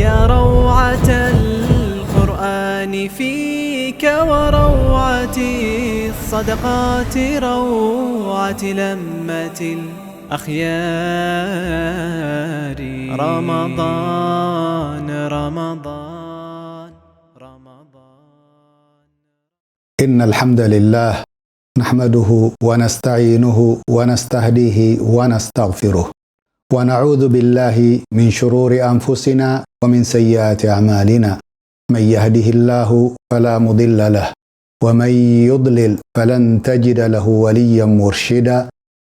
يا روعة القرآن فيك وروعة الصدقات، روعة لمة الأخيار. رمضان، رمضان، رمضان. إن الحمد لله نحمده ونستعينه ونستهديه ونستغفره، ونعوذ بالله من شرور أنفسنا ومن سيئات أعمالنا. من يهده الله فلا مضل له، ومن يضلل فلن تجد له وليا مرشدا.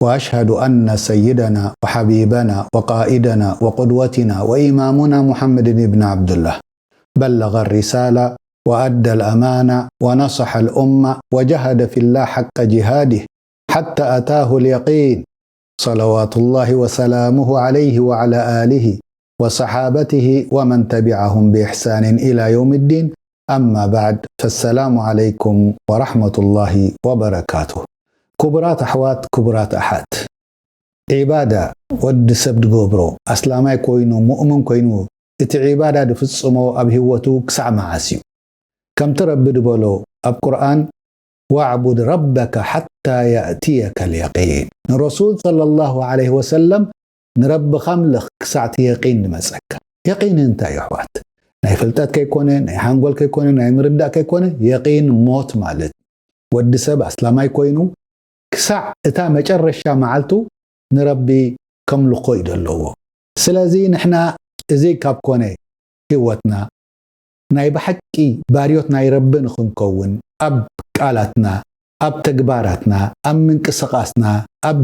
وأشهد أن سيدنا وحبيبنا وقائدنا وقدوتنا وإمامنا محمد بن عبد الله بلغ الرسالة وأدى الأمانة ونصح الأمة وجاهد في الله حق جهاده حتى أتاه اليقين، صلوات الله وسلامه عليه وعلى آله وصحابته ومن تبعهم بإحسان إلى يوم الدين. أما بعد، فالسلام عليكم ورحمة الله وبركاته. ክቡራት ኣሕዋት፣ ክቡራት ኣሓት፣ ዒባዳ ወዲ ሰብ ድገብሮ፣ ኣስላማይ ኮይኑ፣ ሙእምን ኮይኑ፣ እቲ ዒባዳ ድፍጽሞ ኣብ ህይወቱ ክሳዕ መዓስ እዩ? ከምቲ ረቢ ድበሎ ኣብ ቁርኣን፣ "ዋዕቡድ ረበከ ሓታ የእትየከ ልየቂን።" ንረሱል ሰለላሁ ዐለይሂ ወሰለም፣ "ንረብኻ ኣምልኽ ክሳዕ እቲ የቂን ድመጸካ።" የቂን እንታይ እዩ ኣሕዋት? ናይ ፍልጠት ከይኮነ፣ ናይ ሓንጎል ከይኮነ፣ ናይ ምርዳእ ከይኮነ፣ የቂን ሞት ማለት እዩ። ወዲ ሰብ ኣስላማይ ኮይኑ ክሳዕ እታ መጨረሻ መዓልቱ ንረቢ ከምልኾ እዩ ዘለዎ። ስለዚ ንሕና እዚ ካብ ኮነ ህይወትና ናይ ብሓቂ ባርዮት ናይ ረቢ ንኽንከውን ኣብ ቃላትና፣ ኣብ ተግባራትና፣ ኣብ ምንቅስቓስና፣ ኣብ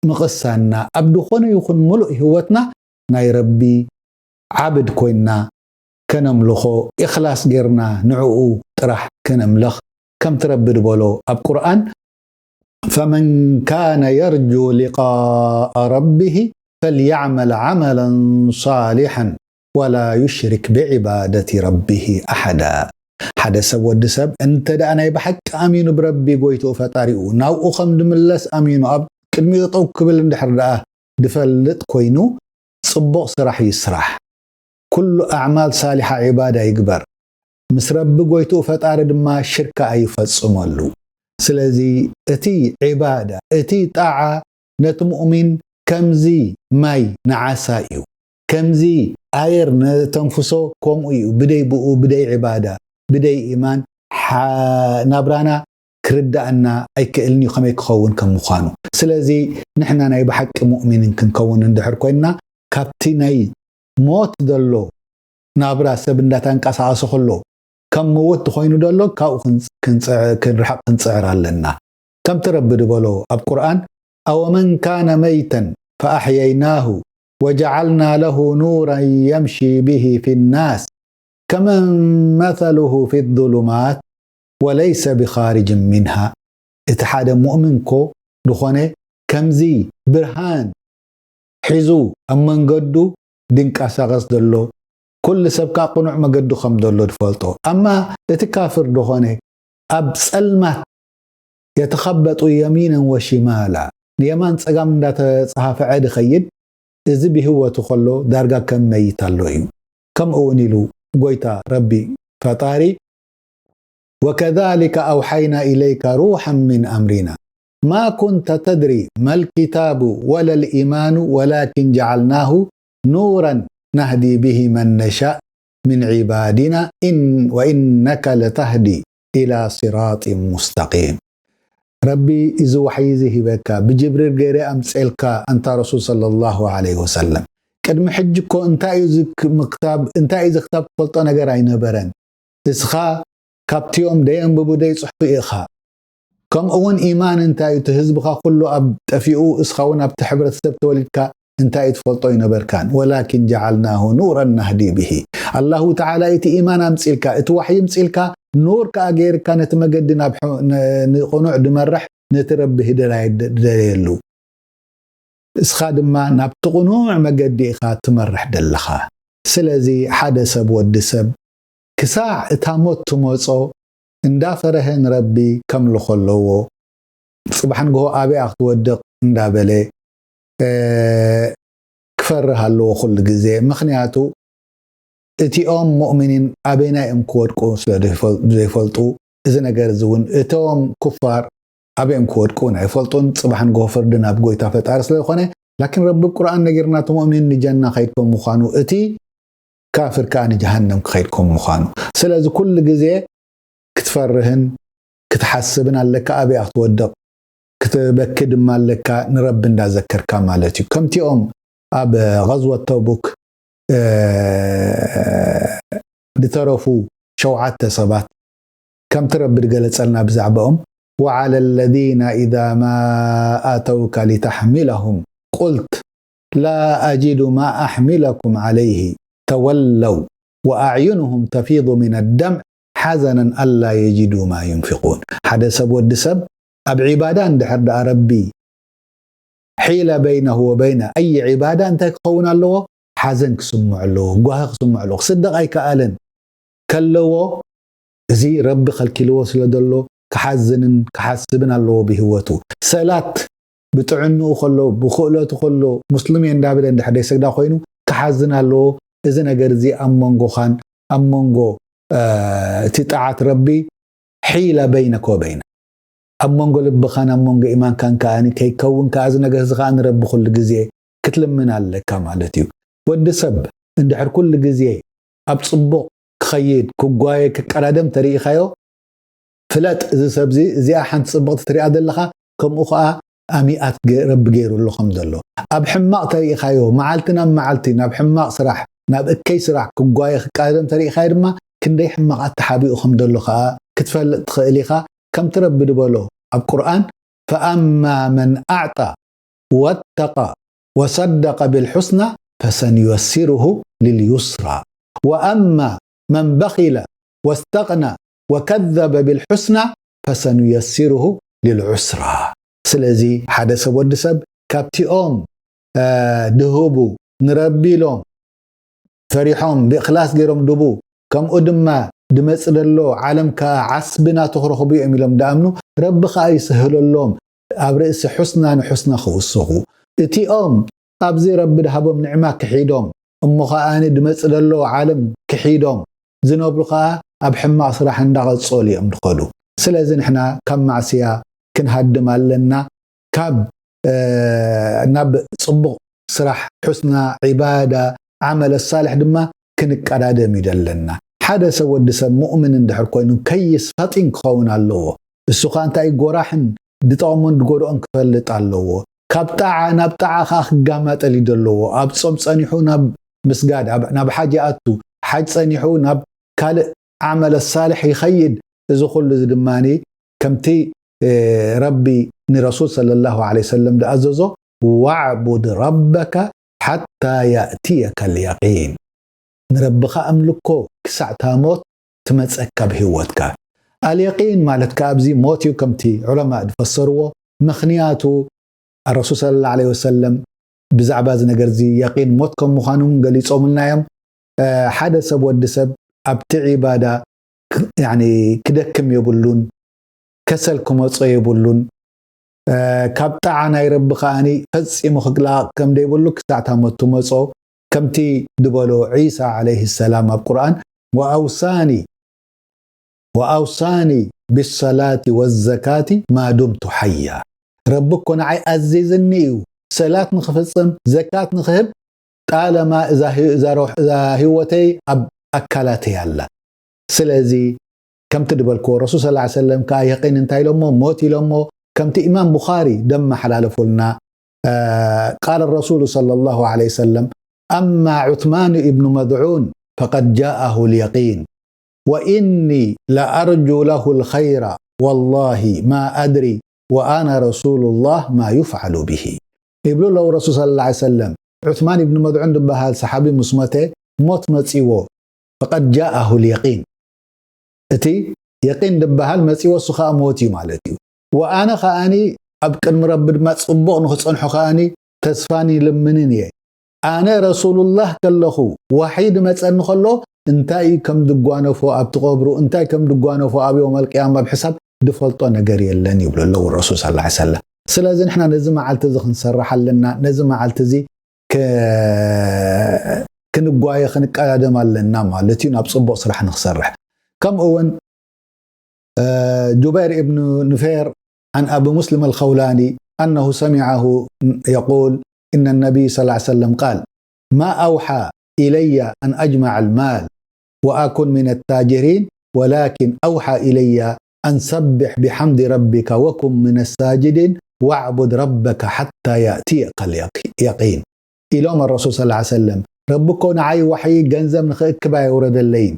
ምቕሳንና፣ ኣብ ዝኾነ ይኹን ምሉእ ህይወትና ናይ ረቢ ዓብድ ኮይንና ከነምልኾ፣ ኢኽላስ ጌርና ንዕኡ ጥራሕ ከነምልኽ፣ ከምቲ ረቢ ድበሎ ኣብ ቁርኣን፣ "ፈመን ካነ የርጁ ሊቃአ ረቢሂ ፈልየዕመል ዓመለን ሳሊሐን ወላ ዩሽሪክ ብዒባደቲ ረቢሂ ኣሓዳ።" ሓደ ሰብ፣ ወዲ ሰብ፣ እንተ ደኣ ናይ ብሓቂ ኣሚኑ ብረቢ ጎይትኡ ፈጣሪኡ፣ ናብኡ ከም ድምለስ ኣሚኑ ኣብ ቅድሚኡ ጠጠው ክብል እንድሕር ደኣ ድፈልጥ ኮይኑ፣ ጽቡቕ ስራሕ ይስራሕ። ኩሉ ኣዕማል ሳሊሓ ዒባዳ ይግበር። ምስ ረቢ ጎይትኡ ፈጣሪ ድማ ሽርካ ኣይፈጽመሉ። ስለዚ እቲ ዒባዳ፣ እቲ ጣዓ ነቲ ሙእሚን ከምዚ ማይ ንዓሳ እዩ። ከምዚ ኣየር ነተንፍሶ ከምኡ እዩ። ብደይ ብኡ፣ ብደይ ዒባዳ፣ ብደይ ኢማን፣ ሓ-፣ ናብራና ክርዳኣና ኣይክእልን እዩ፣ ከመይ ክኸውን ከም ምዃኑ። ስለዚ ንሕና ናይ ብሓቂ ሙእሚንን ክንከውን እንድሕር ኮይንና፣ ካብቲ ናይ ሞት ዘሎ ናብራ፣ ሰብ እንዳተንቀሳቐሰ ከሎ ከም ምውት ኮይኑ ዘሎ፣ ካብኡ ክንጽ-፣ ክንጽዕ-፣ ክንርሕቕ ክንጽዕር ኣለና። ከምቲ ረቢ ድበሎ ኣብ ቁርኣን፣ "ኣወመን ካነ መይተን ፈኣሕየይናሁ ወጀዓልና ለሁ ኑራን የምሺ ብሂ ፊ ናስ ከመን መሰሉሁ ፊ ዙሉማት ወለይሰ ብኻሪጅን ሚንሃ።" እቲ ሓደ ሙእምን እኮ ድኾነ ከምዚ ብርሃን ሒዙ ኣብ መንገዱ ድንቀሳቐስ ዘሎ፣ ኩሉ ሰብ ከኣ ቅኑዕ መገዱ ከም ዘሎ ድፈልጦ። ኣማ እቲ ካፍር ድኾነ ኣብ ጸልማት የተኸበጡ የሚነን ወሽማላ፣ ንየማን ጸጋም እንዳተጸሃፍዐ ድኸይድ፣ እዚ ብህይወቱ ከሎ ዳርጋ ከም መይት ኣሎ እዩ። ከምኡ እውን ኢሉ ጎይታ ረቢ ፈጣሪ፣ "ወከዛሊከ ኣውሓይና ኢለይከ ሩሓን ሚን ኣምሪና ማ ኩንተ ተድሪ መል ኪታቡ ወለል ኢማኑ ወላኪን ጀዓልናሁ ኑራን ነህዲ ብሂ መን ነሻእ ሚን ዒባዲና ኢን-፣ ወኢነከ ለተህዲ ኢላ ሲራጢን ሙስተቂም።" ረቢ እዚ ዋሕይ እዚ ሂበካ፣ ብጅብሪል ገይረ ኣምጽኤልካ፣ ኣንታ ረሱል ሰለላሁ ዐለይሂ ወሰለም። ቅድሚ ሕጂ እኮ እንታይ እዩ እዚ ክ-፣ ምክታብ፣ እንታይ እዩ እዚ ክታብ ትፈልጦ ነገር ኣይነበረን። እስኻ ካብቲኦም ደየንብቡ ደይጽሕፉ ኢኻ። ከምኡ እውን ኢማን እንታይ እዩ? እቲ ህዝብኻ ኩሉ ኣብ ጠፊኡ፣ እስኻ እውን ኣብቲ ሕብረተሰብ ተወሊድካ እንታይ እዩ ትፈልጦ ኣይነበርካን። ወላኪን ጀዓልናሁ ኑራን ነህዲ ብሂ። ኣላሁ ተዓላ እቲ ኢማን ኣምጺልካ፣ እቲ ዋሕይ ኣምጺልካ፣ ኑር ከኣ ገይርካ ነቲ መገዲ ናብ ሕ-፣ ን-፣ ንቕኑዕ ድመርሕ፣ ነቲ ረቢ ህደላይ ድ-፣ ድደለየሉ። እስኻ ድማ ናብቲ ቅኑዕ መገዲ ኢኻ ትመርሕ ደለኻ። ስለዚ ሓደ ሰብ፣ ወዲ ሰብ፣ ክሳዕ እታ ሞት ትመጾ እንዳፈረሀ ንረቢ ከምልኾ ኣለዎ። ጽባሕ ንግሆ ኣበይ ክትወድቕ እንዳበለ፣ እ፣ ክፈርህ ኣለዎ ኩሉ ግዜ። ምኽንያቱ እቲኦም ሙእሚኒን ኣበይና እዮም ክወድቁ ስለ ዘይፈል-፣ ዘይፈልጡ፣ እዚ ነገር እዚ እውን እቶም ኩፋር ኣበይ እዮም ክወድቁ እውን ኣይፈልጡን። ጽባሕ ንግሆ ፍርዲ ናብ ጎይታ ፈጣሪ ስለ ዝኾነ፣ ላኪን ረቢ ቁርኣን ነጊርና፣ እቲ ሙእሚን ንጀና ከይድ ከም ምዃኑ፣ እቲ ካፍር ከኣ ንጀሃነም ክኸይድ ከም ምዃኑ። ስለዚ ኩሉ ግዜ ክትፈርህን ክትሓስብን ኣለካ፣ ኣበይ ክትወድቕ፣ ክትበኪ ድማ ኣለካ፣ ንረቢ እንዳዘከርካ ማለት እዩ። ከምቲኦም ኣብ ገዝወት ተቡክ፣ እ፣ ዝተረፉ ሸውዓተ ሰባት ከምቲ ረቢ ዝገለጸልና ብዛዕባኦም፣ وعلى الذين إذا ما أتوك لتحملهم قلت لا أجد ما أحملكم عليه تولوا وأعينهم تفيض من الدمع حزنا ألا يجدوا ما ينفقون። ሓደ ሰብ፣ ወዲ ሰብ ኣብ ዒባዳ እንድሕር ደኣ ረቢ ሒለ በይነሁ ወበይነ ኣይ ዒባዳ እንታይ ክኸውን ኣለዎ? ሓዘን ክስምዖ ኣለዎ፣ ጓሂ ክስምዖ ኣለዎ። ክስደቕ ኣይከኣለን ከለዎ፣ እዚ ረቢ ከልኪልዎ ስለ ዘሎ ክሓዝንን ክሓስብን ኣለዎ ብህይወቱ። ሰላት ብጥዕንኡ ከሎ፣ ብክእለቱ ከሎ፣ ሙስሊም እየ እንዳበለ እንድሕር ደይሰግዳ ኮይኑ ክሓዝን ኣለዎ። እዚ ነገር እዚ ኣብ መንጎኻን ኣብ መንጎ፣ እ፣ እቲ ጣዓት ረቢ ሒለ በይነከ ወበይነ፣ ኣብ መንጎ ልብኻን ኣብ መንጎ ኢማንካን ከኣ ከይከውን ከኣ፣ እዚ ነገር እዚ ከኣ ንረቢ ኩሉ ግዜ ክትልምን ኣለካ ማለት እዩ። ወዲ ሰብ እንድሕር ኩሉ ግዜ ኣብ ጽቡቕ ክኸይድ፣ ክጓየ፣ ክቀዳደም ተሪኢኻዮ፣ ፍለጥ፣ እዚ ሰብ እዚ፣ እዚኣ ሓንቲ ጽብቕቲ ትሪኣ ዘለኻ፣ ከምኡ ከኣ ኣሚኣት ገ-፣ ረቢ ገይሩ ኣሎ ከም ዘሎ። ኣብ ሕማቕ ተሪኢኻዮ፣ መዓልቲ ናብ መዓልቲ ናብ ሕማቕ ስራሕ፣ ናብ እከይ ስራሕ ክጓየ ክቀዳደም ተሪኢኻዮ ድማ፣ ክንደይ ሕማቕ ኣተሓቢኡ ከም ዘሎ ከኣ ክትፈልጥ ትኽእል ኢኻ። ከምቲ ረቢ ዝበሎ ኣብ ቁርኣን፣ فأما من أعطى واتقى وصدق بالحسنى فسنيسره لليسرى وأما من بخل واستغنى وكذب بالحسنى فسنيسره للعسرى። ስለዚ ሓደ ሰብ፣ ወዲ ሰብ፣ ካብቲኦም፣ እ፣ ድህቡ፣ ንረቢ ኢሎም ፈሪሖም ብእኽላስ ገይሮም ድቡ፣ ከምኡ ድማ ድመጽእ ደሎ ዓለም ከኣ ዓስቢ ናቱ ክረኽቡ እዮም ኢሎም ድኣምኑ፣ ረቢ ከኣ ይስህለሎም፣ ኣብ ርእሲ ሑስና ንሑስና ክውስኹ። እቲኦም ኣብዚ ረቢ ድሃቦም ንዕማ ክሒዶም፣ እሞ ከኣ ድመጽእ ደሎ ዓለም ክሒዶም ዝነብሩ ከኣ ኣብ ሕማቕ ስራሕ እንዳቐጸሉ እዮም ድኸዱ። ስለዚ ንሕና ካብ ማዕስያ ክንሃድም ኣለና። ካብ፣ እ፣ ናብ ጽቡቕ ስራሕ፣ ሑስና ዒባዳ፣ ዓመለ ሳልሕ ድማ ክንቀዳደም እዩ ዘለና። ሓደ ሰብ፣ ወዲ ሰብ ሙእምን እንድሕር ኮይኑ፣ ከይስ ፈጢን ክኸውን ኣለዎ። እሱ ኸኣ እንታይ ጎራሕን ዝጠቕሞን ዝጎድኦን ክፈልጥ ኣለዎ። ካብ ጣዓ ናብ ጣዓ ኸኣ ክጋማጠል እዩ ዘለዎ። ኣብ ጾም ጸኒሑ ናብ ምስጋድ፣ ኣብ፣ ናብ ሓጅ ኣቱ፣ ሓጅ ጸኒሑ ናብ ካልእ ዓመለ ሳልሕ ይኸይድ። እዚ ኩሉ እዚ ድማኒ ከምቲ፣ እ፣ ረቢ ንረሱል ሰለላሁ ዐለይሂ ወሰለም ዝኣዘዞ፣ "ወዕቡድ ረበከ ሓታ ያእትየከ ልየቂን።" ንረብኻ ኣምልኮ ክሳዕ እታ ሞት ትመጸካ ኣብ ህይወትካ። ኣልየቂን ማለት ከኣ ኣብዚ ሞት እዩ፣ ከምቲ ዑለማ ዝፈሰርዎ። ምኽንያቱ ኣረሱል ሰለላሁ ዐለይሂ ወሰለም ብዛዕባ እዚ ነገር እዚ የቂን ሞት ከም ምዃኑ እውን ገሊጾምልና እዮም። እ፣ ሓደ ሰብ፣ ወዲ ሰብ ኣብቲ ዒባዳ ክ-፣ ያኒ ክደክም የብሉን፣ ከሰል ክመጾ የብሉን። እ፣ ካብ ጣዓ ናይ ረቢ ከኣኒ ፈጺሙ ክላቕ ከም ዘይብሉ ክሳዕ እታ ሞት ትመጾ። ከምቲ ዝበሎ ዒሳ ዐለይሂ ሰላም ኣብ ቁርኣን፣ "ወኣውሳኒ፣ ወኣውሳኒ ብሰላቲ ወዘካቲ ማ ዱምቱ ሓያ።" ረቢ እኮ ንዓይ ኣዚዝኒ እዩ ሰላት ንኽፍጽም፣ ዘካት ንኽህብ፣ ጣለማ እዛ ህ-፣ እዛ ሮሕ-፣ እዛ ህይወተይ ኣብ ኣካላተይ ኣላ። ስለዚ ከምቲ ዝበልክዎ፣ ረሱል ሰለላሁ ዐለይሂ ወሰለም ከኣ የቂን እንታይ ኢሎሞ? ሞት ኢሎሞ። ከምቲ ኢማም ቡኻሪ ደመሓላለፉልና፣ እ፣ ቃለ ረሱሉ ሰለላሁ ዐለይሂ ወሰለም፣ "ኣማ ዑስማኑ ኢብኑ መዝዑን ፈቀድ ጃአሁ ልየቂን፣ ወኢኒ ለኣርጁ ለሁ ልኸይራ፣ ወላሂ ማ ኣድሪ ወኣና ረሱሉላህ ማ ዩፍዓሉ ብሂ" ይብሉ ኣለዉ ረሱል ሰለላሁ ዐለይሂ ወሰለም። ዑስማን ኢብኑ መዝዑን ዝበሃል ሰሓቢ ምስ ሞተ፣ ሞት መጺዎ፣ ፈቀድ ጃአሁ ልየቂን፣ እቲ የቂን ዝበሃል መጺዎ፣ እሱ ኸኣ ሞት እዩ ማለት እዩ። ወኣነ ኸኣኒ ኣብ ቅድሚ ረቢ ድማ ጽቡቕ ንኽጸንሖ ኸኣኒ ተስፋን ይልምንን እየ። ኣነ ረሱሉላህ ከለኹ፣ ዋሕይ ድመጸኒ ከሎ፣ እንታይ እዩ ከም ድጓነፎ ኣብቲ ቀብሩ፣ እንታይ ከም ድጓነፎ ኣብ የውመል ቅያማ ኣብ ሕሳብ ድፈልጦ ነገር የለን ይብሉ ኣለዉ ረሱል ሰለላሁ ዐለይሂ ወሰለም። ስለዚ ንሕና ነዚ መዓልቲ እዚ ክንሰርሕ ኣለና። ነዚ መዓልቲ እዚ ከ-፣ ክንጓየ ክንቀዳደም ኣለና ማለት እዩ ናብ ጽቡቕ ስራሕ ንክሰርሕ። ከምኡ እውን ጁበይር ኢብኑ ኑፌር عن أبي مسلم الخولاني أنه سمعه يقول إن النبي صلى الله عليه وسلم قال ما أوحى إلي أن أجمع المال وأكن من التاجرين ولكن أوحى إلي أن سبح بحمد ربك وكن من الساجدين واعبد ربك حتى يأتيك اليقين ኢሎም ረሱል صلى الله عليه وسلم። ረቢ እኮ ንዓይ ዋሕይ ገንዘብ ንኽእክብ ኣየውረደለይን።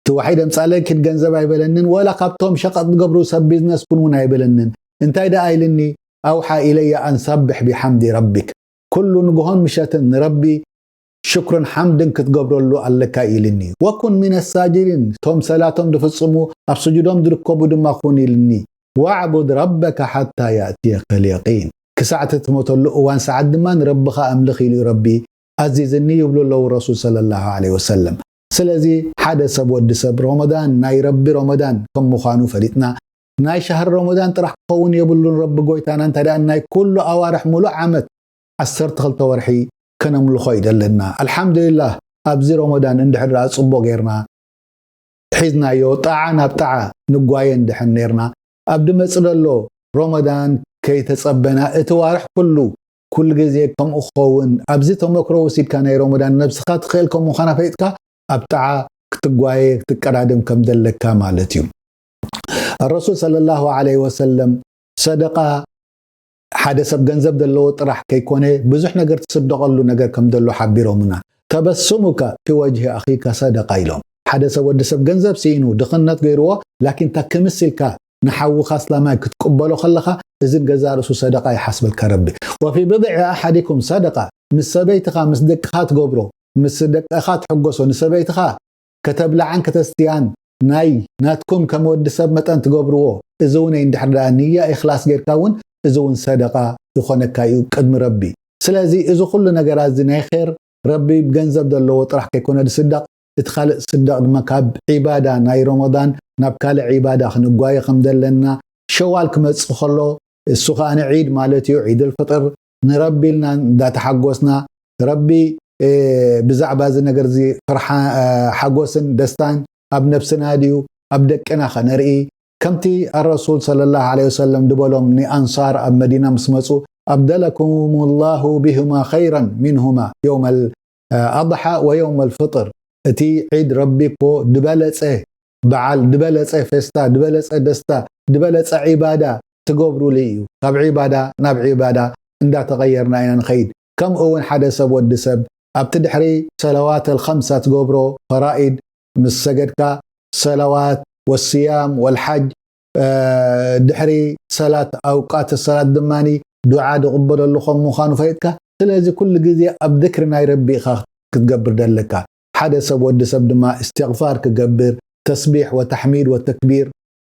እቲ ዋሕይ ደምጻለይ ኪድ ገንዘብ ኣይበለንን፣ ወላ ካብቶም ሸቐጥ ዝገብሩ ሰብ ቢዝነስ ኩን እውን ኣይበለንን። እንታይ ደኣ ኢልኒ? أوحى إلي أن سبح بحمد ربك ኩሉ ንግሆን ምሸትን ንረቢ ሽክርን ሓምድን ክትገብረሉ ኣለካ ኢልኒ። وكن من الساجدين ቶም ሰላቶም ድፍጽሙ ኣብ ስጁዶም ድርከቡ ድማ ኩን ኢልኒ። واعبد ربك حتى يأتيك اليقين ክሳዕ ትትመተሉ እዋን ሰዓት ድማ ንረብኻ ኣምልኽ ኢሉ ረቢ ኣዚዝኒ ይብሉ ኣለዉ ረሱል صلى الله عليه وسلم። ስለዚ ሓደ ሰብ ወዲ ሰብ ረመዳን ናይ ረቢ ረመዳን ከም ምዃኑ ፈሊጥና ናይ ሻህር ረመዳን ጥራሕ ክኸውን የብሉን። ረቢ ጎይታና እንተ ደኣ ናይ ኩሉ ኣዋርሕ ሙሉእ ዓመት ዓሰርተ ክልተ ወርሒ ከነምልኾ እዩ ዘለና። ኣልሓምዱሊላህ ኣብዚ ረመዳን እንድሕር ደኣ ጽቡቕ ጌርና ሒዝናዮ ጣዓ ናብ ጣዓ ንጓየ እንድሕር ኔርና ኣብ ድመጽእ ዘሎ ረመዳን ከይተጸበና እቲ ዋርሕ ኩሉ ኩሉ ግዜ ከምኡ ክኸውን ኣብዚ ተመክሮ ወሲድካ ናይ ረመዳን ነብስኻ ትኽእል ከም ምዃና ፈይጥካ ኣብ ጣዓ ክትጓየ ክትቀዳደም ከም ዘለካ ማለት እዩ። ረሱል صلى الله عليه وسلم ሰደቃ ሓደ ሰብ ገንዘብ ዘለዎ ጥራሕ ከይኮነ ብዙሕ ነገር ትስደቐሉ ነገር ከም ዘሎ ሓቢሮምና። ተበስሙከ في وجه أخيك صدقة ኢሎም። ሓደ ሰብ ወዲ ሰብ ገንዘብ ስኢኑ ድኽነት ገይርዎ ላኪን እታ ክምስ ኢልካ ንሓውኻ ኣስላማይ ክትቅበሎ ከለኻ እዝን ገዛ ርእሱ ሰደቃ ይሓስበልካ ረቢ። وفي بضع أحدكم صدقة ምስ ሰበይትኻ ምስ ደቅኻ ትገብሮ ምስ ደቅኻ ትሕጎሶ ንሰበይትኻ ከተብልዓን ከተስትያን ናይ ናትኩም ከም ወዲ ሰብ መጠን ትገብርዎ እዚ እውን እንድሕር ደኣ ንያ ኢኽላስ ጌርካ እውን እዚ እውን ሰደቃ ይኾነካ እዩ ቅድሚ ረቢ። ስለዚ እዚ ኩሉ ነገራት እዚ ናይ ኼር ረቢ ገንዘብ ዘለዎ ጥራሕ ከይኮነ ዝስደቕ እቲ ካልእ ስደቕ ድማ ካብ ዒባዳ ናይ ረመዳን ናብ ካልእ ዒባዳ ክንጓየ ከም ዘለና ሸዋል ክመጽእ ከሎ እሱ ከኣ ንዒድ ማለት እዩ ዒድ ልፍጥር ንረቢ ኢልና እንዳተሓጎስና ረቢ ብዛዕባ እዚ ነገር እዚ ፍርሓ ሓጎስን ደስታን ኣብ ነብስና ድዩ ኣብ ደቅና ከነርኢ ከምቲ ኣረሱል صلى الله عليه وسلم ድበሎም ንኣንሳር ኣብ መዲና ምስ መጹ أبدلكم الله بهما خيرا منهما يوم الأضحى ويوم الفطر እቲ ዒድ ረቢ እኮ ድበለጸ በዓል ድበለጸ ፌስታ ድበለጸ ደስታ ድበለጸ ዒባዳ ትገብሩሉ እዩ ካብ ዒባዳ ናብ ዒባዳ እንዳተቐየርና ኢና ንኸይድ ከምኡ እውን ሓደ ሰብ ወዲ ሰብ ኣብቲ ድሕሪ ሰለዋት الخمسة ትገብሮ ፈራኢድ ምስ ሰገድካ ሰለዋት والصيام والحج ድሕሪ ሰላት ኣውቃት ሰላት ድማ ዱዓ ድቕበለሉ ከም ምዃኑ ፈሊጥካ ስለዚ ኩሉ ግዜ ኣብ ذكر ናይ ረቢ ኢኻ ክትገብር ደለካ ሓደ ሰብ ወዲ ሰብ ድማ استغفار ክገብር ተስቢሕ وتحميد وتكبير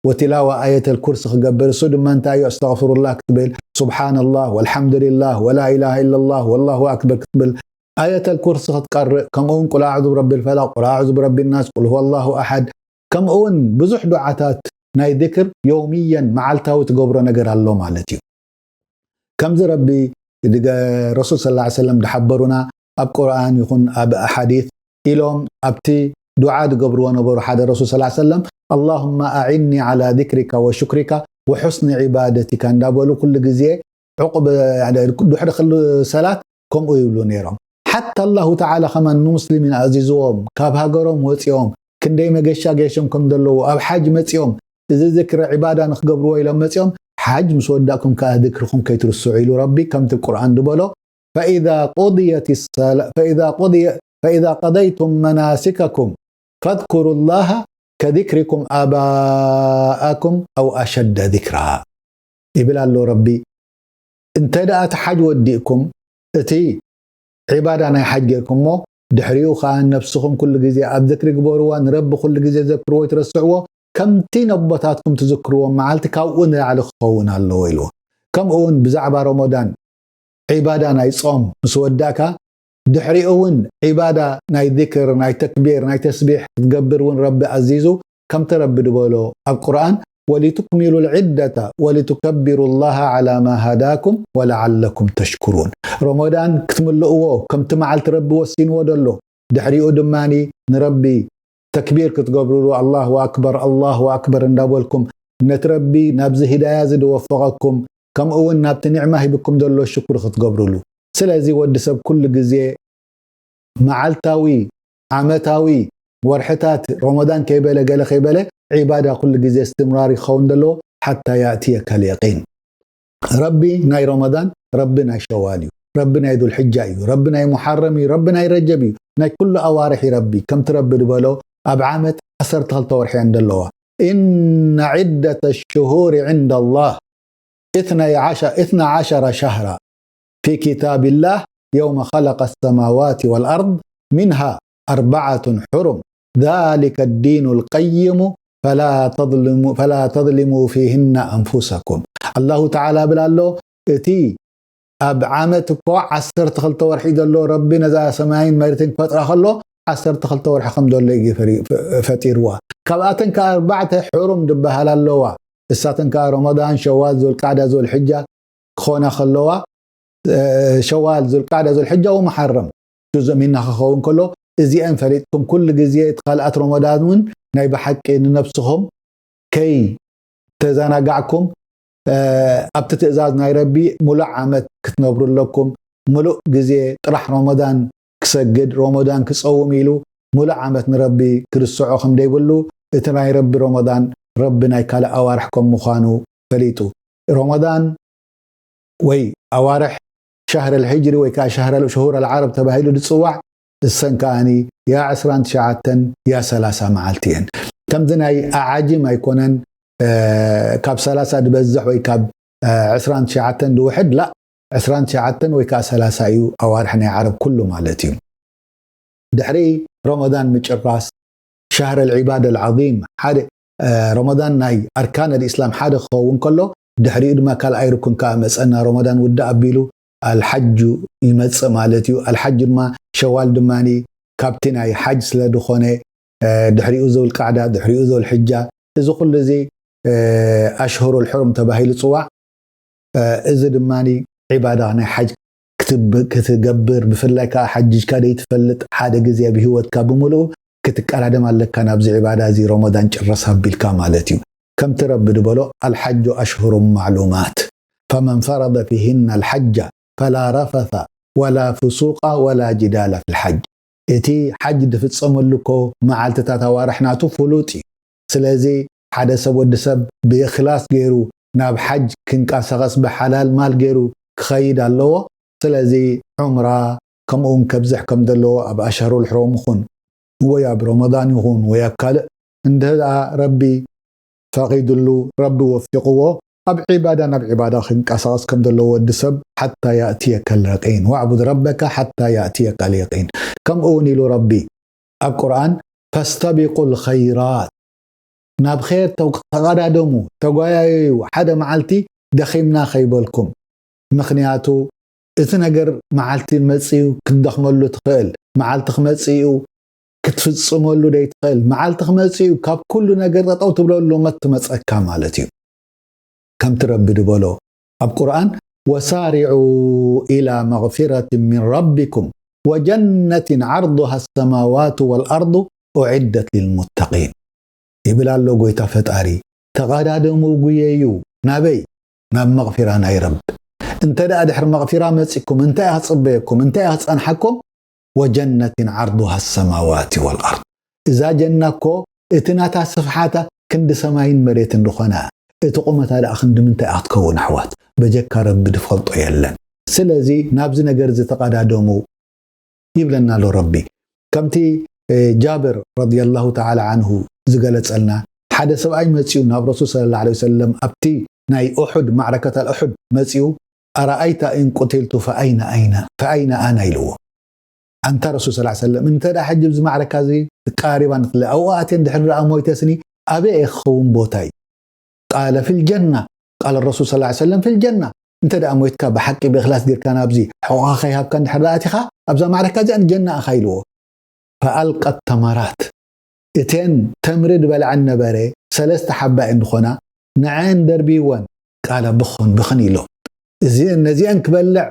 وتلاوة آية الكرسي ክገብር እሱ ድማ እንታይ እዩ أستغفر الله ክትብል سبحان الله والحمد لله ولا إله إلا الله والله أكبر ክትብል آية الكرسي ክትቀርእ ከምኡ እውን قل أعوذ برب الفلق قل أعوذ برب الناس قل هو الله أحد ከምኡ እውን ብዙሕ ዱዓታት ናይ ذكر يوميا መዓልታዊ ትገብሮ ነገር ኣሎ ማለት እዩ ከምዚ ረቢ ረሱል صلى الله عليه وسلم ድሓበሩና ኣብ ቁርኣን ይኹን ኣብ ኣሓዲት ኢሎም ኣብቲ ዱዓ ድገብርዎ ነበሩ ሓደ ረሱል صلى الله عليه وسلم اللهم أعني على ذكرك وشكرك وحسن عبادتك እንዳበሉ ኩሉ ግዜ ዕቁብ ድሕሪ ክሉ ሰላት ከምኡ ይብሉ ነይሮም ሓታ الله تعالى ከማን ንሙስሊሚን ኣዚዝዎም ካብ ሃገሮም ወፂኦም ክንደይ መገሻ ገይሾም ከም ዘለዉ ኣብ ሓጅ መፂኦም እዚ ዝክሪ ዒባዳ ንክገብርዎ ኢሎም መፂኦም ሓጅ ምስ ወዳእኩም ከዓ ዝክርኹም ከይትርስዑ ኢሉ ረቢ ከምቲ ቁርኣን ዝበሎ فإذا قضيت الصلاة فإذا قضي فإذا قضيتم مناسككم فاذكروا الله كذكركم آباءكم أو أشد ذكرا ይብል ኣሎ ረቢ እንተ ደኣ እቲ ሓጅ ወዲእኩም እቲ ዒባዳ ናይ ሓጅ ጌርኩሞ ድሕሪኡ ከዓ ነብስኹም ኩሉ ግዜ ኣብ ዝክሪ ግበርዋ ንረቢ ኩሉ ግዜ ዘክርዎ ይትረስዕዎ ከምቲ ነቦታትኩም ትዝክርዎም መዓልቲ ካብኡ ንላዕሊ ክኸውን ኣለዎ ኢልዎ ከምኡ እውን ብዛዕባ ረመዳን ዒባዳ ናይ ጾም ምስ ወዳእካ ድሕሪኡ እውን ዒባዳ ናይ ذكر ናይ ተክቢር ናይ ተስቢሕ ክትገብር እውን ረቢ ኣዚዙ ከምቲ ረቢ ድበሎ ኣብ ቁርኣን ولتكملوا العدة ولتكبروا الله على ما هداكم ولعلكم تشكرون ረመዳን ክትምልእዎ ከምቲ መዓልቲ ረቢ ወሲንዎ ደሎ ድሕሪኡ ድማ ንረቢ ተክቢር ክትገብሩሉ ኣላሁ ኣክበር ኣላሁ ኣክበር እንዳበልኩም ነቲ ረቢ ናብዚ ሂዳያ እዚ ዝወፈቐኩም ከምኡ እውን ናብቲ ኒዕማ ሂብኩም ዘሎ ሽኩር ክትገብሩሉ። ስለዚ ወዲ ሰብ ኩሉ ግዜ መዓልታዊ ዓመታዊ ወርሕታት ሮመዳን ከይበለ ገለ ከይበለ ዒባዳ ኩሉ ግዜ እስትምራር ይኸውን ዘለዎ ሓታ ያእትየካ ልየቂን። ረቢ ናይ ሮመዳን ረቢ ናይ ሸዋል እዩ። ረቢ ናይ ዱልሕጃ እዩ። ረቢ ናይ ሙሓረም እዩ። ረቢ ናይ ረጀብ እዩ። ናይ ኩሉ ኣዋርሒ ረቢ ከምቲ ረቢ ዝበሎ ኣብ ዓመት ዓሰርተ ክልተ ወርሒ እየን ዘለዋ። إن عدة الشهور عند الله اثني عشر اثنا عشر شهرا في كتاب الله يوم خلق السماوات والأرض منها أربعة حرم ذلك الدين القيم فلا تظلموا فلا تظلموا فيهن أنفسكم. ኣላሁ ተዓላ ብላ ኣሎ እቲ ኣብ ዓመት እኮ ዓሰርተ ክልተ ወርሒ ዘሎ ረቢ ነዛ ሰማይን መሬትን ክፈጥራ ከሎ ዓሰርተ ክልተ ወርሒ ከም ዘሎ እዩ ፈሪ- ፈ- ፈጢርዋ። ካብኣተን ከኣ ኣርባዕተ ሕሩም ዝበሃል ኣለዋ። እሳተን ከኣ ረመዳን፣ ሸዋል፣ ዙልቃዕዳ፣ ዙልሕጃ ክኾና ከለዋ እ፣ ሸዋል፣ ዙልቃዕዳ፣ ዙልሕጃ ወመሓረም ጁዝእ ሚና ክኸውን ከሎ እዚአን ፈሊጥኩም ኩሉ ግዜ እቲ ካልኣት ረመዳን እውን ናይ ብሓቂ ንነብስኹም ከይ ተዘናጋዕኩም ኣብቲ ትእዛዝ ናይ ረቢ ሙሉእ ዓመት ክትነብሩ ኣለኩም። ሙሉእ ግዜ ጥራሕ ሮሞዳን ክሰግድ፣ ሮሞዳን ክጸውም ኢሉ ሙሉእ ዓመት ንረቢ ክርስዖ ከም ደይብሉ፣ እቲ ናይ ረቢ ሮሞዳን ረቢ ናይ ካልእ ኣዋርሕ ከም ምዃኑ ፈሊጡ። ሮሞዳን ወይ ኣዋርሕ ሸህር ኣልሕጅሪ ወይ ከዓ ሸህር ኣል-፣ ሽሁር ኣልዓረብ ተባሂሉ ዝጽዋዕ እሰን ከኣኒ ያ ዕስራን ትሽዓተን ያ ሰላሳ መዓልቲ እየን። ከምዚ ናይ ኣዓጅም ኣይኮነን፣ እ፣ ካብ ሰላሳ ዝበዝሕ ወይ ካብ፣ እ፣ ዕስራን ትሽዓተን ዝውሕድ ላእ፣ ዕስራን ትሽዓተን ወይ ከዓ ሰላሳ እዩ ኣዋርሕ ናይ ዓረብ ኩሉ ማለት እዩ። ድሕሪ ረመዳን ምጭራስ ሸህር ኣልዒባደ ኣልዓዚም ሓደ፣ እ፣ ረመዳን ናይ ኣርካን ኣልኢስላም ሓደ ክኸውን ከሎ ድሕሪኡ ድማ ካልኣይ ርኩን ከዓ መፀና ረመዳን ውዳእ ኣቢሉ ኣልሓጁ ይመጽእ ማለት እዩ። ኣልሓጅ ድማ ሸዋል ድማ ካብቲ ናይ ሓጅ ስለ ዝኾነ፣ እ፣ ድሕሪኡ ዙልቃዕዳ፣ ድሕሪኡ ዙልሕጃ፣ እዚ ኩሉ እዚ፣ እ፣ ኣሽሁሩል ሕሩም ተባሂሉ ጽዋዕ። እ፣ እዚ ድማ ዒባዳ ናይ ሓጅ ክትብ-፣ ክትገብር፣ ብፍላይ ከዓ ሓጅጅካ ደይትፈልጥ ሓደ ግዜ ኣብ ህይወትካ ብምሉኡ ክትቀዳደም ኣለካ ናብዚ ዒባዳ እዚ ረመዳን ጭረስ ኣቢልካ ማለት እዩ። ከምቲ ረቢ ዝበሎ ኣልሓጁ ኣሽሁሩን ማዕሉማት ፈመን ፈረደ ፊሂና ኣልሓጃ ፈላ ረፈሰ ወላ ፍሱቃ ወላ ጅዳለ ፊል ሓጅ። እቲ ሓጅ ዝፍጸመሉ እኮ መዓልትታት ኣዋርሕ ናቱ ፍሉጥ እዩ። ስለዚ ሓደ ሰብ ወዲ ሰብ ብእኽላስ ገይሩ ናብ ሓጅ ክንቀሳቐስ ብሓላል ማል ገይሩ ክኸይድ ኣለዎ። ስለዚ ዑምራ ከምኡ እውን ከብዝሕ ከም ዘለዎ ኣብ ኣሽሀሩል ሕሩም ይኹን ወይ ኣብ ረመዳን ይኹን ወይ ኣብ ካልእ እንተ ደኣ ረቢ ፈቒዱሉ ረቢ ወፊቕዎ ኣብ ዒባዳ ናብ ዒባዳ ክንቀሳቐስ ከም ዘለዎ ወዲ ሰብ ሓታ ያእትየከ ልየቂን ወዕቡድ ረበከ ሓታ ያእትየከ ልየቂን። ከምኡ እውን ኢሉ ረቢ ኣብ ቁርኣን ፈስተቢቁ ልኸይራት ናብ ኸይር ተው-፣ ተቐዳደሙ፣ ተጓያየዩ፣ ሓደ መዓልቲ ደኺምና ከይበልኩም። ምኽንያቱ እቲ ነገር መዓልቲ መጺኡ ክትደኽመሉ ትኽእል፣ መዓልቲ ክመጽእ እዩ ክትፍጽመሉ ደይትኽእል፣ መዓልቲ ክመጽእ እዩ ካብ ኩሉ ነገር ጠጠው ትብለሉ ሞት ትመጸካ ማለት እዩ። ከምቲ ረቢ ዝበሎ ኣብ ቁርኣን ወሳሪዑ ኢላ መግፊረት ምን ረቢኩም ወጀነትን ዓርዱሃ ሰማዋቱ ወልኣርዱ ኡዒደት ልልሙተቂን ይብል ኣሎ ጎይታ ፈጣሪ። ተቐዳደሙ፣ ጉየዩ። ናበይ? ናብ መቕፊራ ናይ ረብ። እንተ ደኣ ድሕሪ መቕፊራ መጺኩም እንታይ እያ ክጽበየኩም? እንታይ እያ ክጸንሓኩም? ወጀነትን ዓርዱሃ ሰማዋት ወልኣርድ። እዛ ጀና እኮ እቲ ናታ ስፍሓታ ክንዲ ሰማይን መሬትን ዝኾነ፣ እቲ ቁመታ ደኣ ክንዲ ምንታይ እያ ክትከውን ኣሕዋት? በጀካ ረቢ ዝፈልጦ የለን። ስለዚ ናብዚ ነገር እዚ ተቐዳደሙ ይብለና ኣሎ ረቢ። ከምቲ፣ እ፣ ጃብር ረዲየላሁ ተዓላ ዓንሁ ዝገለጸልና፣ ሓደ ሰብኣይ መጺኡ ናብ ረሱል ሰለላሁ ዐለይሂ ወሰለም ኣብቲ ናይ ኡሑድ፣ ማዕረከት ኣልኡሑድ መጺኡ፣ "ኣረኣይተ ኢን ቁቲልቱ ፈኣይነ፣ ኣይነ፣ ፈኣይነ ኣና?" ኢልዎ። ኣንታ ረሱል ሰለላሁ ዐለይሂ ወሰለም፣ እንተ ደኣ ሕጂ ብዚ ማዕረካ እዚ ተቃሪባ ንትለ፣ ኣብኡ ኣትየ እንድሕር ደኣ ሞይተስኒ፣ ኣበይ እየ ክኸውን ቦታይ? ቃለ ፊል ጀና። ቃለ ረሱል ሰለላሁ ዐለይሂ ወሰለም ፊል ጀና። እንተ ደኣ ሞይትካ ብሓቂ ብእኽላስ ጌርካ ናብዚ ሕቖኻ ከይሃብካ እንድሕር ደኣ ኣቲኻ፣ ኣብዛ ማዕረካ እዚኣ ንጀና ኢኻ ኢልዎ። ፈኣልቀት ተመራት። እተን ተምሪ ዝበልዐን ነበረ፣ ሰለስተ ሓባ እየን ዝኾና፣ ንዐን ደርቢወን፣ ቃለ ብኽን ብኽን ኢሎም። እዚ፣ ነዚአን ክበልዕ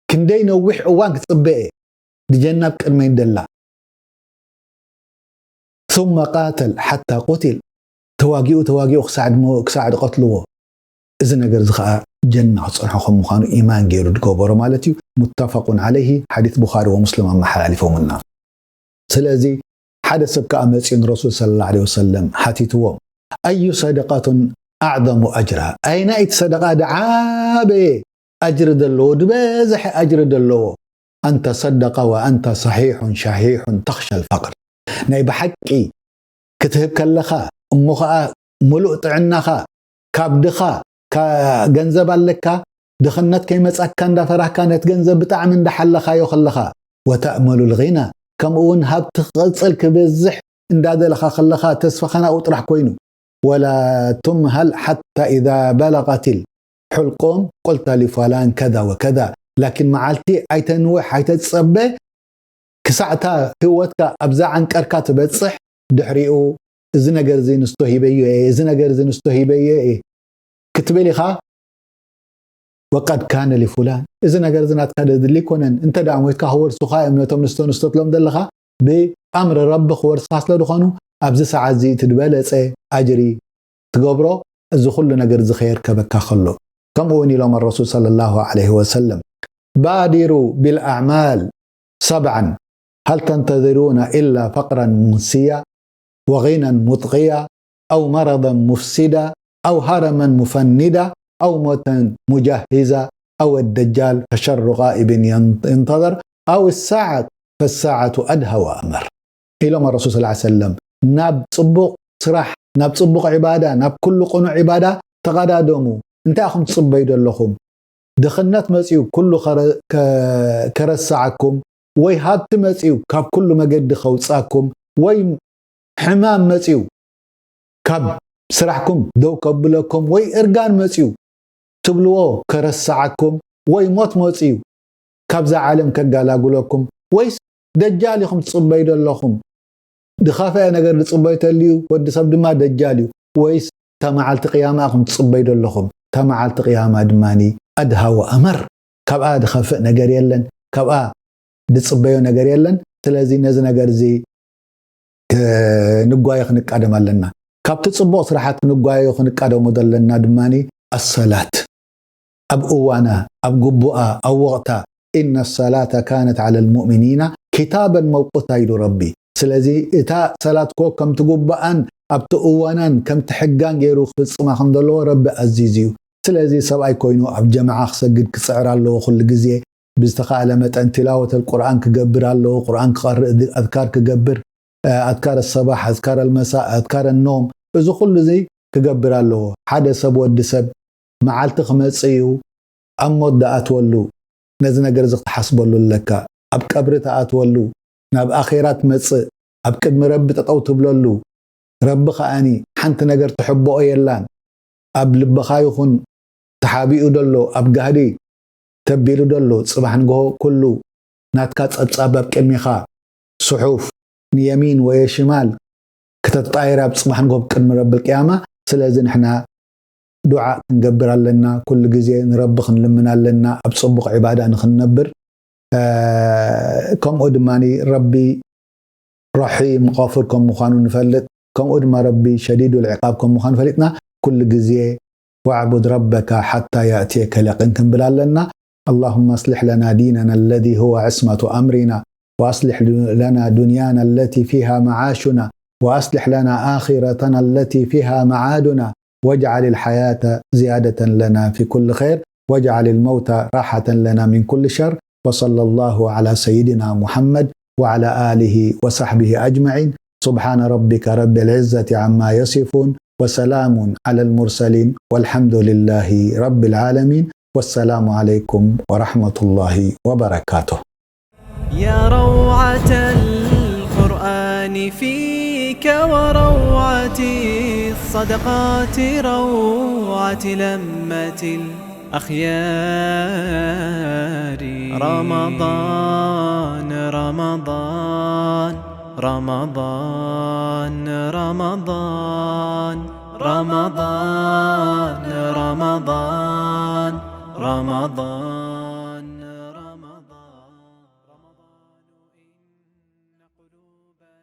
ክንደይ ነዊሕ እዋን ክጽበ እየ። ድጀና ኣብ ቅድመይ ደላ ثم قاتل حتى قتل ተዋጊኡ ተዋጊኡ ክሳዕ ድሞ ክሳዕ ድቐትልዎ እዚ ነገር እዚ ከዓ ጀና ክፀንሖ ከም ምዃኑ ኢማን ገይሩ ድገበሮ ማለት እዩ متفق عليه ሓዲት ቡኻሪ ወሙስሊም ኣመሓላሊፎምልና ስለዚ ሓደ ሰብ ከዓ መፅኡ ንረሱል صلى الله عليه وسلم ሓቲትዎም أي صدقة أعظم أجرا ኣይናይቲ ሰደቃ ድዓበየ ኣጅሪ ዘለዎ ድበዝሐ ኣጅሪ ዘለዎ أن تصدق وأنت صحيح شحيح تخشى الفقر ናይ ብሓቂ ክትህብ ከለኻ እሞ ኸዓ ሙሉእ ጥዕናኻ ካብ ድኻ ገንዘብ ኣለካ ድኽነት ከይመፃካ እንዳፈራህካ ነቲ ገንዘብ ብጣዕሚ እንዳሓለኻዮ ከለኻ وتأمل الغنى ከምኡ እውን ሃብቲ ክቕፅል ክበዝሕ እንዳደለኻ ከለኻ ተስፋኻ ናብኡ ጥራሕ ኮይኑ ولا تمهل حتى إذا بلغت الحلقوم قلت لفلان كذا وكذا لكن መዓልቲ ኣይተንውሕ ኣይተፀበ ክሳዕታ ህይወትካ ኣብዛ ዓንቀርካ ትበፅሕ ድሕሪኡ እዚ ነገር እዚ ንስቶ ሂበዮ እየ እዚ ነገር እዚ ንስቶ ሂበዮ እየ ክትብል ኢኻ وقد كان لفلان እዚ ነገር እዚ ናትካ ደድሊ ይኮነን እንተ ደኣ ሞይትካ ክወርሱኻ እዮም ነቶም ንስቶ ንስቶ ትሎም ዘለኻ ብኣምሪ ረቢ ክወርስኻ ስለ ዝኾኑ ኣብዚ ሰዓት እዚ እቲ ዝበለፀ ኣጅሪ ትገብሮ እዚ ኩሉ ነገር እዚ ከየርከበካ ከሎ ከምኡ እውን ኢሎም الرسول صلى الله عليه وسلم بادروا بالأعمال سبعا هل تنتظرون إلا فقرا منسيا وغنى مطغيا أو مرضا مفسدا أو هرما مفندا أو موتا مجهزا أو الدجال فشر غائب ينتظر أو الساعة فالساعة أدهى وأمر ኢሎም الرسول صلى الله عليه وسلم ናብ ፅቡቕ ስራሕ ናብ ፅቡቕ ዒባዳ ናብ ኩሉ ቅኑዕ ዒባዳ ተቐዳደሙ እንታይ ኢኹም ትፅበዩ ዘለኹም ድኽነት መፅዩ ኩሉ ከረስዓኩም ወይ ሃብቲ መፅዩ ካብ ኩሉ መገዲ ከውፃኩም ወይ ሕማም መፅዩ ካብ ስራሕኩም ደው ከብለኩም ወይ እርጋን መፅዩ ትብልዎ ከረስዓኩም ወይ ሞት መፅዩ ካብዛ ዓለም ከጋላጉለኩም ወይስ ደጃል ኢኹም ትፅበዩ ዘለኹም ድኸፍአ ነገር ዝፅበዩ ተልዩ ወዲ ሰብ ድማ ደጃል እዩ ወይስ እታ መዓልቲ ቅያማ ኢኹም ትፅበዩ ዘለኹም እታ መዓልቲ ቅያማ ድማ ኣድሃ ወኣመር ካብኣ ዝኸፍእ ነገር የለን ካብኣ ዝፅበዮ ነገር የለን ስለዚ ነዚ ነገር እዚ ክንጓየ ክንቃደም ኣለና ካብቲ ፅቡቕ ስራሓት ክንጓየ ክንቃደሞ ዘለና ድማ ኣሰላት ኣብ እዋና ኣብ ግቡኣ ኣብ ወቕታ إن الصلاة كانت على المؤمنين كتابا موقوتا ኢሉ ረቢ ስለዚ እታ ሰላት ኮ ከምቲ ግቡኣን ኣብቲ እዋናን ከምቲ ሕጋን ገይሩ ክፍፅማ ከም ዘለዎ ረቢ ኣዚዙ እዩ ስለዚ ሰብኣይ ኮይኑ ኣብ ጀማዓ ክሰግድ ክፅዕር ኣለዎ ኩሉ ግዜ ብዝተኻእለ መጠን ቲላወተል ቁርኣን ክገብር ኣለዎ ቁርኣን ክቐርእ ኣዝካር ክገብር ኣዝካር ሰባሕ ኣዝካር ኣልመሳእ ኣዝካር ኖም እዚ ኩሉ እዚ ክገብር ኣለዎ ሓደ ሰብ ወዲ ሰብ መዓልቲ ክመጽእ እዩ ኣብ ሞት ዝኣትወሉ ነዚ ነገር እዚ ክትሓስበሉ ኣለካ ኣብ ቀብሪ ትኣትወሉ ናብ ኣኼራ ትመጽእ ኣብ ቅድሚ ረቢ ጠጠው ትብለሉ ረቢ ከኣኒ ሓንቲ ነገር ትሕብኦ የላን ኣብ ልብኻ ይኹን ተሓቢኡ ዘሎ ኣብ ጋህዲ ተቢሉ ዘሎ ጽባሕ ንግሆ ኩሉ ናትካ ጸብጻብ ኣብ ቅድሚኻ ስሑፍ ንየሚን ወየ ሽማል ክተትጣየር ኣብ ጽባሕ ንግሆ ቅድሚ ረብል ቅያማ ስለዚ ንሕና ዱዓ ክንገብር ኣለና ኩሉ ግዜ ንረቢ ክንልምን ኣለና ኣብ ጽቡቕ ዕባዳ ንክንነብር ከምኡ ድማ ረቢ ረሒም غፉር ከም ምዃኑ ንፈልጥ ከምኡ ድማ ረቢ ሸዲዱ ልዕቃብ ከም ምዃኑ ፈሊጥና ኩሉ ግዜ واعبد ربك حتى يأتيك اليقين ክንብል ኣለና اللهم أصلح لنا ديننا الذي هو عصمة أمرنا وأصلح لنا دنيانا التي فيها معاشنا وأصلح لنا آخرتنا التي فيها معادنا واجعل الحياة زيادة لنا في كل خير واجعل الموت راحة لنا من كل شر وصلى الله على سيدنا محمد وعلى آله وصحبه أجمعين سبحان ربك رب العزة عما يصفون وسلام على المرسلين والحمد لله رب العالمين والسلام عليكم ورحمة الله وبركاته يا روعة القرآن فيك وروعة الصدقات روعة لمة الأخيار رمضان رمضان رمضان رمضان رمضان رمضان رمضان